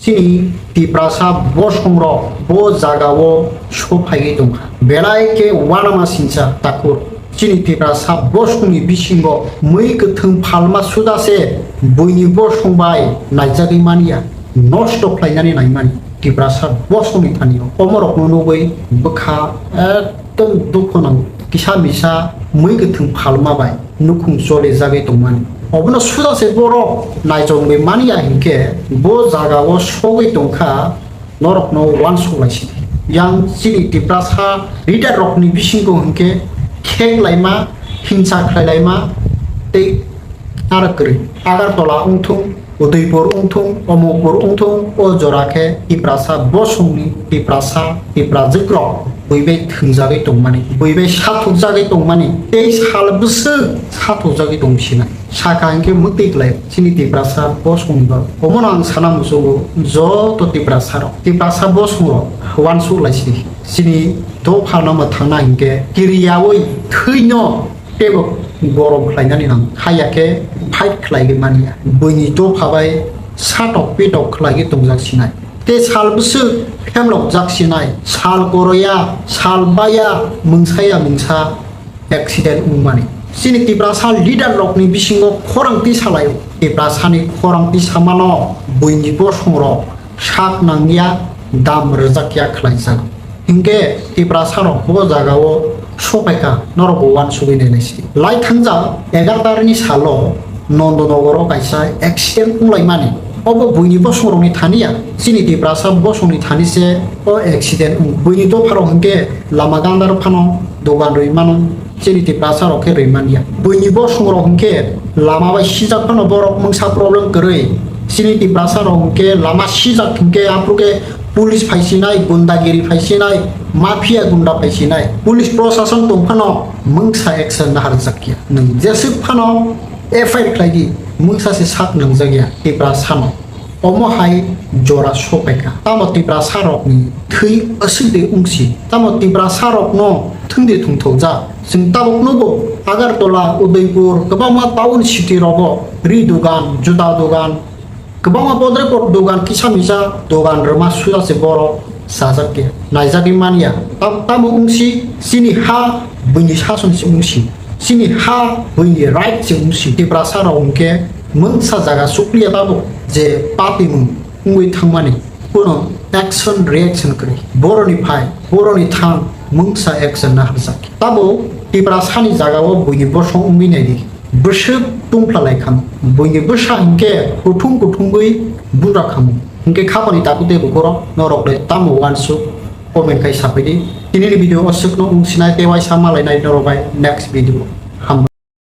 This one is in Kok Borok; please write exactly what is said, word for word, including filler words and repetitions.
Chini Tiprasa bosongrok bo jagao sophaiwi tongkha. Belai khe uanama singcha takhuk. Chini Tiprasa bosongni bisingo mui kwthwng phalma suda se buini bosong bai naijagwi manya, nosto khlainani naimani Tiprasa bosongni thani-o. Omorokno nugwi bwkha ekdom dukhu nang kisa misa mui kwthwng phalma bai nukhung chole jagwi tongmani. Obono suda se borok naichomwi manya hinkhe bo jagao sogwi tongkha norokno uansuk laisidi. Yang chini Tiprasa leader rokni bisingo hinkhe khek laima, hingsa khlai laima tei aro kwrwi. Agartala wngthung, Udaipur wngthung, Omorpur wngthung, o jora khe Tiprasa bosongni Tiprasa, Tiprajwk rok buibai thwngjagwi tongmani, buibai sathokjagwi tongmani, tei sal bwswk sathokjagwi tong sinai. Sakha hinkhe mwtwi klai chini Tiprasa bosongni bagwi. Omono ang sana muchungo joto Tiprasa rok, Tiprasa bosong rok uansuk laisidi. Chini dophano mwthangna hinkhe kiriyaui thwino teibo gorom khlainani nang. Haiya khe fight khlaiwi manya. Buini dopha bai satok pitok khlaiwi tongjak sinai. Tei sal bwswk phemlokjak sinai. Sal koroya, sal baya, mungsaya mungsa accident wngmani. Chini Tiprasa leader rokni bisingo khorang twi salaio. Tiprasani khorang twi samano buini bosong rok sak nangya, dam rwjakya khlaijak. Hinkhe Tiprasa rok bo jagao sophaikha, norok bo uansugwi nainai se. Lai thangjak egaroh tarikni salo Nondonogoro kaisa accident wnglaimani. Obo buini bosongrokni thani ya, chini Tiprasa bosongni thani se o accident wng. Buini dopharok hinkhe lama gandaro phano dogan rwi mano, chini Tiprasa rok khe rwi man ya. Buini bosongrok hinkhe lama bai sijak phano borok mungsa problem kwrwi. Chini Tiprasa rok hinkhe lama sijak hinkhe aphuru khe police phai sinai, gundagiri phai sinai, mafia gunda phai sinai. Police prosason tong phano mungsa action naharjak ya. Nwng jeswk phano F I R khlai di, mungsa se sak nangjakya Tiprasa no. Omo hai jora sopaikha. Tamo Tiprasa rokni thwi aswk de wngsi. Tamo Tiprasa rokno thwngdi thwngthokjak. Chwng tabuk nugo Agartala, Udaipur, kwbangma town city rogo ri dogan, juda dogan, kwbangma bodrepot dogan kisa misa dogan rwma suya se borok sajak ya, naijagwi man ya. Tam-, tamo wngsi chini ha buini sason se wngsi, chini ha buini right se wngsi. Tiprasa rok hwnkhe mungsa jaga sukliya tabuk je patimung wngwi thangmani, kuno action reaction kwrwi. Boroni phai, boroni thang mungsa action naharjak. Tabo Tiprasani jagao buini bosong wngwi naidi. Bwswk tungpla lai kha. Buini bwsa hinkhe kuthung kuthungwi bura kha. Hinkhe khapani takhuk tei bukhurok norok le tamo uansuk comment khai saphai di. Tinini video o swkno wng sinai tei waisa malainai norok bai next video. Hambai.